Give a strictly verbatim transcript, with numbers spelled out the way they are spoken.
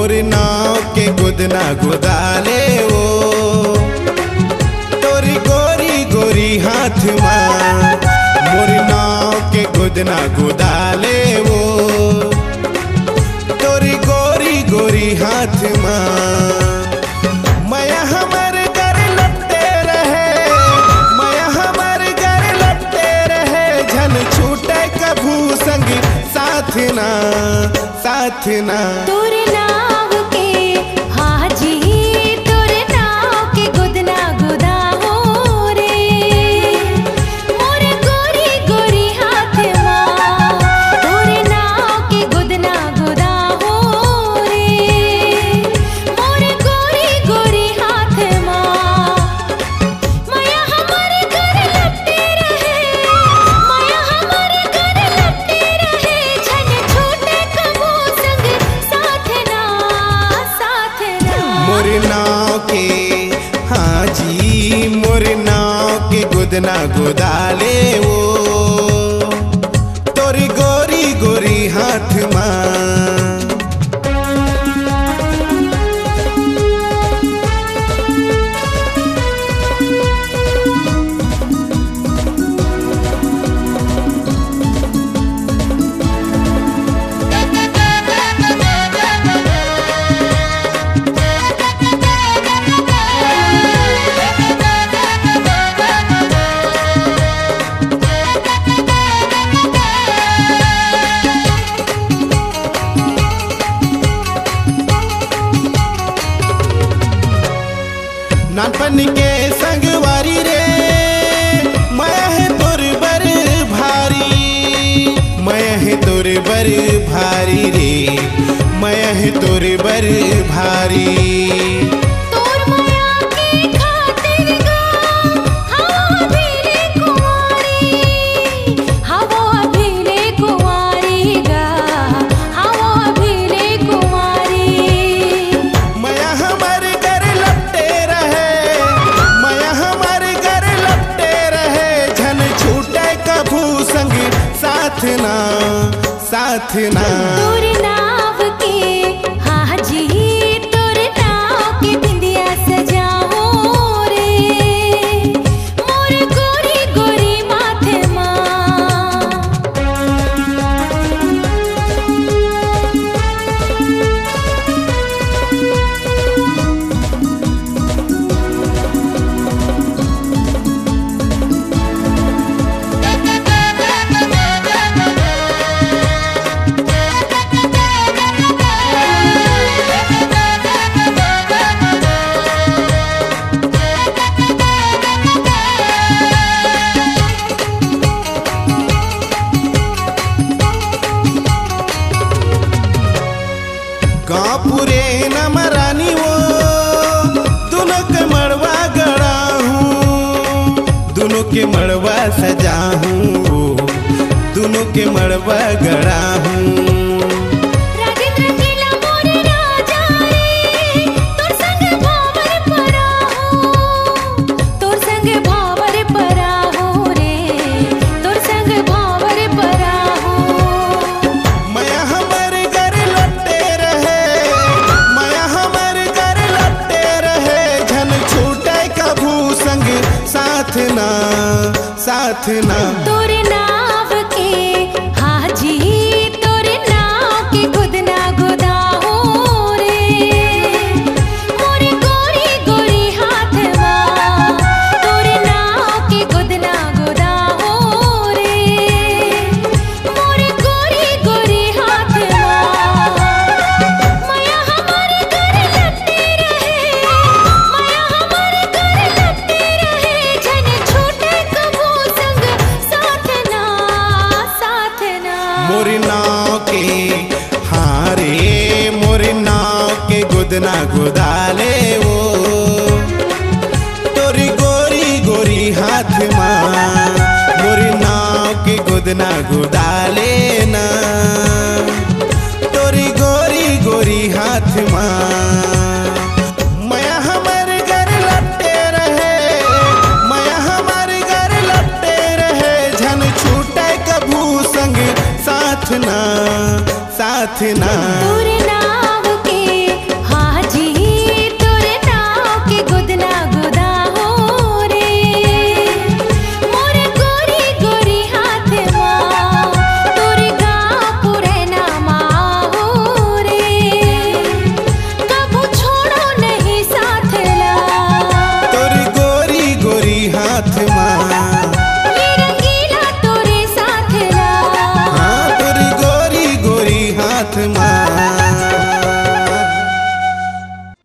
मोर नाव के गोदना गोदाले वो, तोरी गोरी गोरी हाथ मा। मोर नाव के गोदना गोदाले वो, तोरी गोरी गोरी हाथ मा। मया हमर घर लपटे रहे, मया हमर घर लपटे रहे, झन छूटे कभू संग साथ ना, साथ ना। तोर नाव के, हाँ जी, तोर नाव के गोदना गोदा हो रे। मोर गोरी गोरी हाथ मा, तोर नाव के गोदना गोदा हो रे। मोर गोरी गोरी हाथ मा, मया हमर घर लपटे रहे, मया हमर घर लपटे रहे, झन छूटे कबो संग साथ ना, साथ ना। मोर नाव के, हाँ जी, मोर नाव के गोदना गोदाले वो, तोरी गोरी गोरी हाथ मा। नानपन के संगवारी रे, मया हे तोर बर भारी, मया हे तोर बर भारी रे, मया हे तोर बर भारी। तोर मया के खातिर गा, हवा अभी ले कुंवारी, हवा अभी ले कुंवारी गा, हवा अभी ले कुंवारी। मया हमर घर लपटे रहे, मया हमर घर लपटे रहे, झन छूटे कभू संग साथ ना, साथ ना। तोर नाव के, हाँ जी, तोर नाव के बिंदिया सजाहूं रे, मोर गोरी गोरी माथे मा। गाँव पुरे नमरानी वो, दुनों के मड़वा गड़ाहूँ, दुनों के मड़वा सजाहूँ, दुनों के मड़वा गड़ाहूँ। राजेंद्र जिला मोरे राजा रे, तोर संग भांवर पराहूँ, तोर संग भांवर पराहूँ रे, तोर संग भांवर पराहूँ। मया हमर घर लपटे रहे, मया हमर घर लपटे रहे, झन छूटे कभू संग साथ ना, साथ ना। तोर नाव के, हाँ जी, तोर नाव के गोदना गोदा हो रे, मोर गोरी गोरी हाथ मा, तोर नाव के गोदना गोदा हो रे, मोर गोरी गोरी हाथ मा। मया हमर घर लपटे रहे, मया हमर घर लपटे रहे, झन छूटे कभू संग साथ ना, साथ ना। मोर नाव के, हाँ रे, मोर नाव के गोदना गोदाले वो, तोरी गोरी गोरी हाथ मा, मोर नाव के गोदना गोदाले ना, तोरी गोरी गोरी हाथ मा। मया हमर घर लपटे रहे, मया हमर घर लपटे रहे, झन छूटे कभू संग साथ ना, साथ ना। तोर